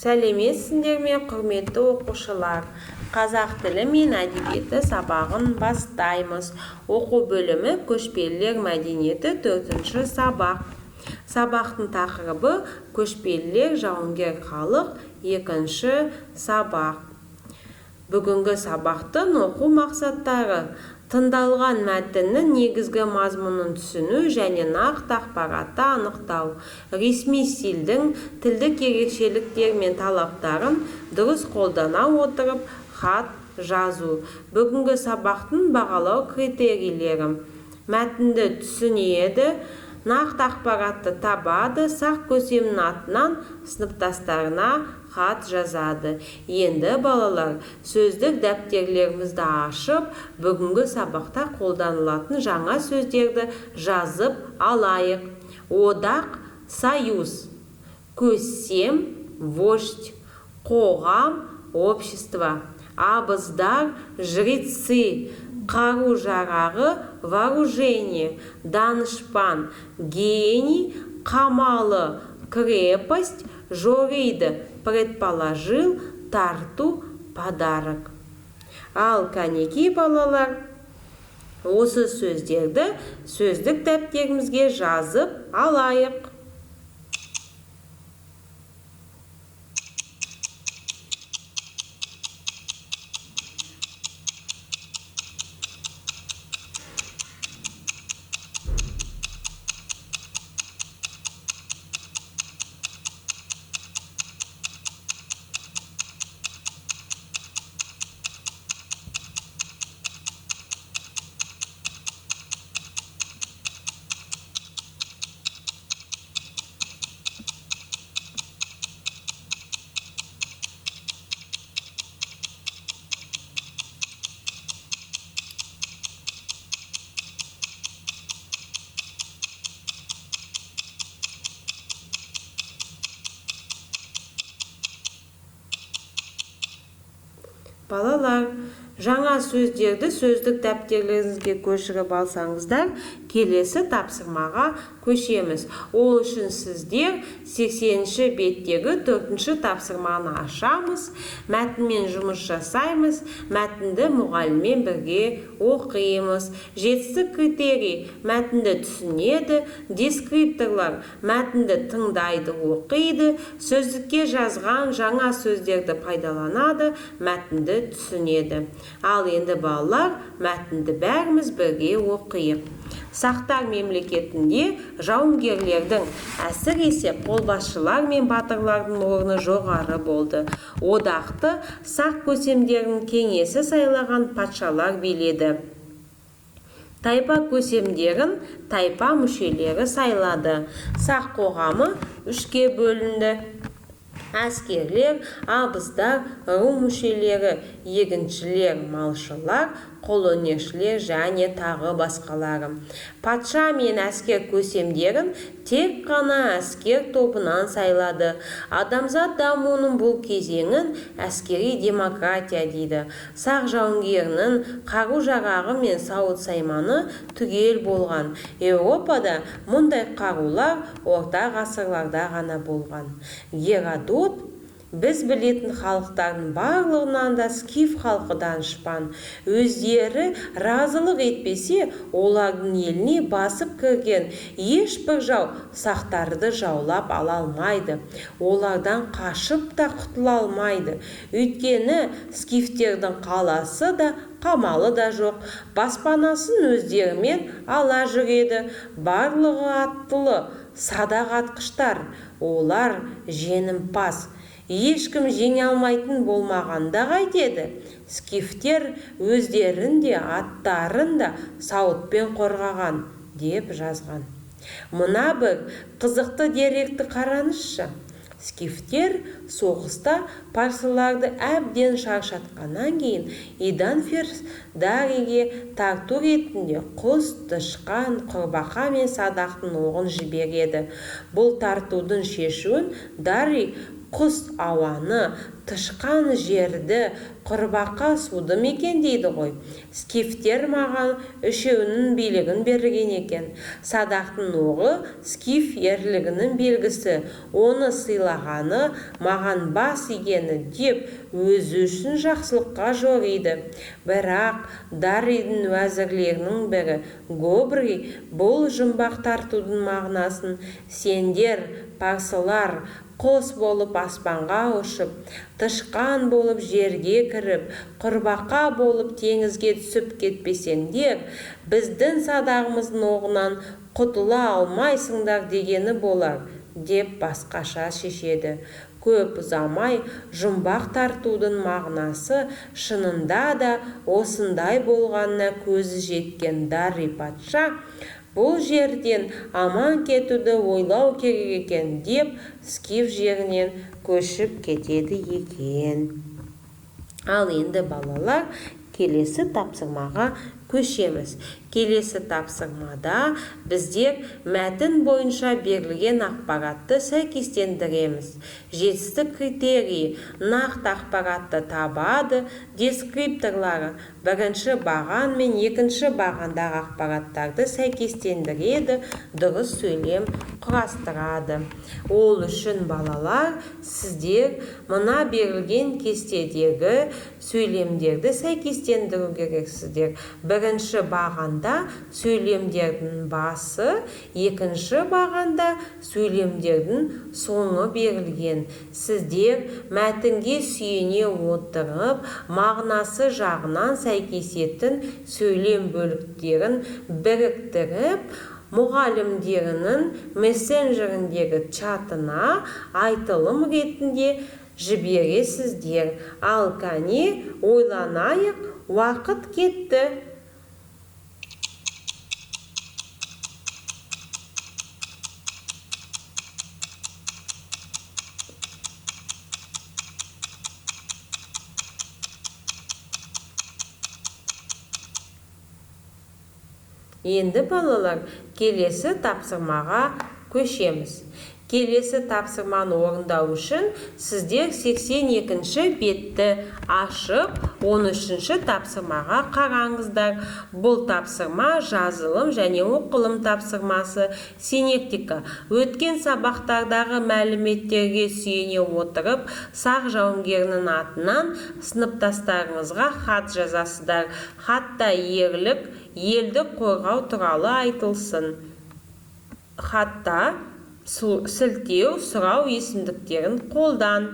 Сәлеметсіңдер ме, құрметті оқушылар! Қазақ тілі мен әдебиеті сабағын бастаймыз. Оқу бөлімі «Көшпелілер мәдениеті», төртінші сабақ. Сабақтың тақырыбы: «Көшпелілер — жауынгер халық», екінші сабақ. Бүгінгі сабақтың оқу мақсаттары: тыңдалған мәтіннің негізгі мазмұнын түсіну және нақты ақпаратты анықтау, ресми стильдің тілдік ерекшеліктері мен талаптарын дұрыс қолдана отырып хат жазу. Бүгінгі сабақтың бағалау критерийлері: мәтінді түсінеді, нақты ақпаратты табады, сақ көсемінің атынан сыныптастарына хат жазады. Енді, балалар, сөздік дәптерлерімізді ашып, бүгінгі сабақта қолданылатын жаңа сөздерді жазып алайық. Одақ — союз, көсем — вождь, қоғам — общество, абыздар — жрецы, қару-жарағы — вооружение, данышпан — гений, қамалы — крепость, жориды — предположил, тарту — подарок. Ал кәнекей, балалар, осы сөздерді сөздік дәптерімізге жазып алайық. Балалар, жаңа сөздерді сөздік дәптерлеріңізге көшіріп алсаңыздар, келесі тапсырмаға көшеміз. Ол үшін сіздер 80 беттегі төртінші тапсырманы ашамыз, мәтінмен жұмыс жасаймыз, мәтінді мұғаліммен бірге оқимыз. Жетістік критерий: мәтінді түсінеді, дескрипторлар: мәтінді тыңдайды, оқиды, сөздікке жазған жаңа сөздерді пайдаланады, мәтінді түсінеді. Ал енді, балалар, мәтінді бәріміз бірге оқиық. Сақтар мемлекетінде жауынгерлердің, әсіресе қолбасшылар мен батырлардың орны жоғары болды. Одақты сақ көсемдерінің кеңесі сайлаған патшалар биледі. Тайпа көсемдерін тайпа мүшелері сайлады. Сақ қоғамы үшке бөлінді: әскерлер, абыздар, ру мүшелері, егіншілер, малшылар, қолөнершілер және тағы басқалары. Патша мен әскер көсемдерін тек қана әскер тобынан сайлады. Адамзат дамуының бұл кезеңін әскери демократия дейді. Сақ жауынгерінің қару-жарағы мен сауыт-сайманы түгел болған. Еуропада мұндай қарулар орта ғасырларда ғана болған. Геродот: «Біз білетін халықтардың барлығынан да скиф халқы данышпан. Өздері разылық етпесе, олардың еліне басып кірген ешбір жау сақтарды жаулап ала алмайды, олардан қашып та құтыла алмайды. Өйткені скифтердің қаласы да, қамалы да жоқ, баспанасын өздерімен ала жүреді. Барлығы аттылы, садақ атқыштар. Олар жеңімпаз, ешкім жеңе алмайтын болмағанда қайтеді? Скифтер өздерін де, аттарын да сауытпен қорғаған», — деп жазған. Мына бір қызықты деректі қараңызшы. Скифтер соғыста парсыларды әбден шаршатқаннан кейін Иданфирс Дарийге тарту ретінде құс, тышқан, құрбақа мен садақтың оғын жібереді. Бұл тартудың шешуін Дарий Құс ауаны, тышқан жерді, құрбақа суды мекендейді ғой. Скифтер маған үшеуінің билігін берген екен. Садақтың оғы скиф ерлігінің белгісі, оны сыйлағаны, маған бас игені деп өзі үшін жақсылыққа жориды. Бірақ Дарийдің уәзірлерінің бірі Гобрий бұл жұмбақ тартудың мағынасын сендер, парсылар, құс болып аспанға ұшып, тышқан болып жерге кіріп, құрбақа болып теңізге түсіп кетпесеңдер, біздің садағымыздың оғынан құтыла алмайсыңдар дегені болар, деп басқаша шешеді. Көп ұзамай жұмбақ тартудың мағынасы шынында да осындай болғанына көзі жеткен Дарий патша бұл жерден аман кетуді ойлау керек екен деп скиф жерінен көшіп кетеді екен. Ал енді балалар, келесі тапсырмаға көшеміз. Келесі тапсырмада біздер мәтін бойынша берілген ақпаратты сәйкестендіреміз. Жетістік критерийі: нақты ақпаратты табады, дескрипторлары бірінші баған мен екінші бағандағы ақпараттарды сәйкестендіреді, дұрыс сөйлем құрастырады. Ол үшін, балалар, сіздер мына берілген кестедегі сөйлемдерді сәйкестендіру керексіздер. Бірінші бағанда сөйлемдердің басы, екінші бағанда сөйлемдердің соңы берілген. Сіздер мәтінге сүйене отырып, мағынасы жағынан сәйкесетін сөйлем бөліктерін біріктіріп, мұғалімдерінің мессенджеріндегі чатына айтылым ретінде жібересіздер. Ал кәне, ойланайық, уақыт кетті. Енді, балалар, келесі тапсырмаға көшеміз. Келесі тапсырманы орындау үшін сіздер 82-ші бетті ашып, 13-ші тапсырмаға қараңыздар. Бұл тапсырма жазылым және оқылым тапсырмасы. Синектика. Өткен сабақтардағы мәліметтерге сүйене отырып, сақ жауынгерінің атынан сыныптастарыңызға хат жазасыздар. Хатта ерлік, елді қорғау туралы айтылсын. Хатта сілтеу, сұрау есімдіктерін қолдан.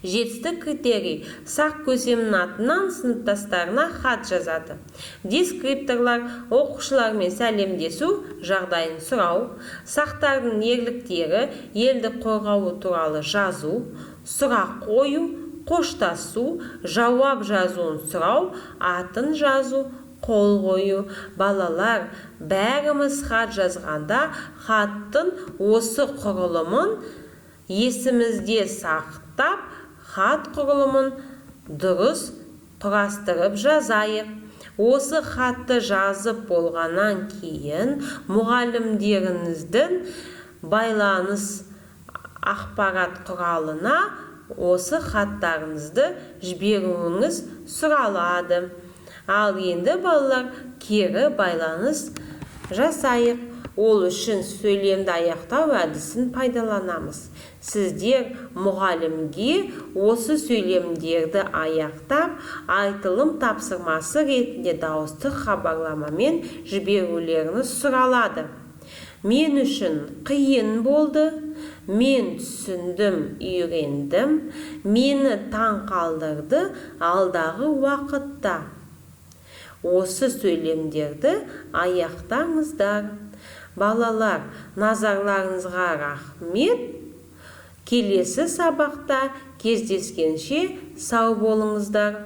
Жетістік критерий: сақ көсемінің атынан сыныптастарына хат жазады. Дескрипторлар: оқушылармен сәлемдесу, жағдайын сұрау, сақтардың ерліктері, елді қорғауы туралы жазу, сұрақ қою, қоштасу, жауап жазуын сұрау, атын жазу, қол қою. Балалар, бәріміз хат жазғанда хаттың осы құрылымын есімізде сақтап, хат құрылымын дұрыс құрастырып жазайық. Осы хатты жазып болғаннан кейін мұғалімдеріңіздің байланыс ақпарат құралына осы хаттарыңызды жіберуіңіз сұралады. Ал енді, балалар, кері байланыс жасайық. Ол үшін сөйлемді аяқтау әдісін пайдаланамыз. Сіздер мұғалімге осы сөйлемдерді аяқтап, айтылым тапсырмасы ретінде дауыстық хабарламамен жіберулеріңіз сұралады. Мен үшін қиын болды, мен түсіндім, үйрендім, мені таң қалдырды алдағы уақытта. Осы сөйлемдерді аяқтаңыздар. Балалар, назарларыңызға рахмет. Келесі сабақта кездескенше сау болыңыздар.